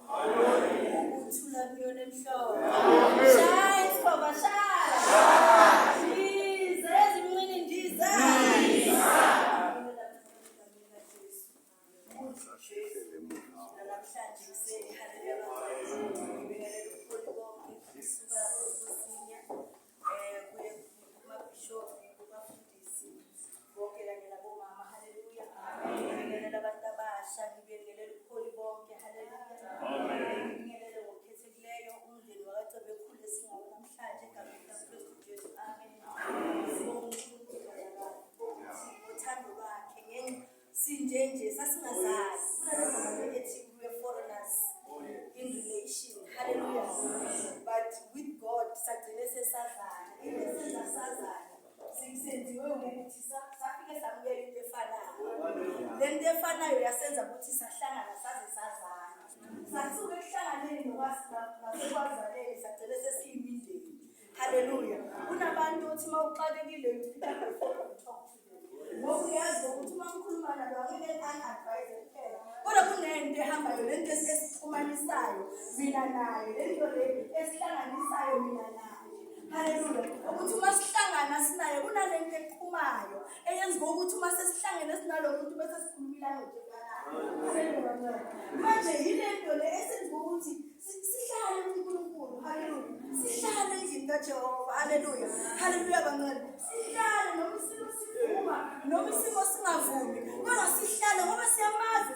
Ukuthula kuyona emhlophe. Shaya isikhova shaya. Ndiza ezinqini ndiza. Namhlanje kuseni haleluya bazalwane. Ngibingelela ubuholi bonke kusuka kusinya kuye kumabhishobhi kubafundisi bonke kanye nabomama haleluya. Ngibingelela abantu abasha ngibingelela ubuholi bonke haleluya. Ngibingelele ngokukhethekileyo umndeni wakaCebekhulu esingawo namhlanje egameni likaKristu Jesu amen. Sibonga uNkulunkulu bazalwane ukuthi ngothando lwakhe ngenxa sinje nje sasingazazi kunale ngoma le ethi we were foreigners in relation hallelujah but with God sagcine sesazana into esenza sazana senziwe ukuthi safike samukela into efanayo le nto efanayo yasenza ukuthi sahlangana saze sazana sasuke ekuhlanganeni nasekwazaneni sagcine sesiyimindeni haleluya kunabantu othi uma uxakekile you pick up the phone and talk to them ngoba uyazi ukuthi uma ngikhuluma nalo angeke angi-advise kuphela kodwa kunento ehambayo lento esixhumanisayo mina naye lento le esihlanganisayo mina naye haleluya ukuthi uma sihlangana sinaye kunalento eqhumayo eyenza ukuthi uma sesihlangene sinalo muntu bese sikhuluma ilanguage efanayo manje yilento le esenza ukuthi sihlale kuNkulunkulu haleluya sihlale endlini kaJehova haleluya haleluya bangcwele sihlale noma isimo sivuma noma isimo singavumi kodwa sihlale ngoba siyamazi.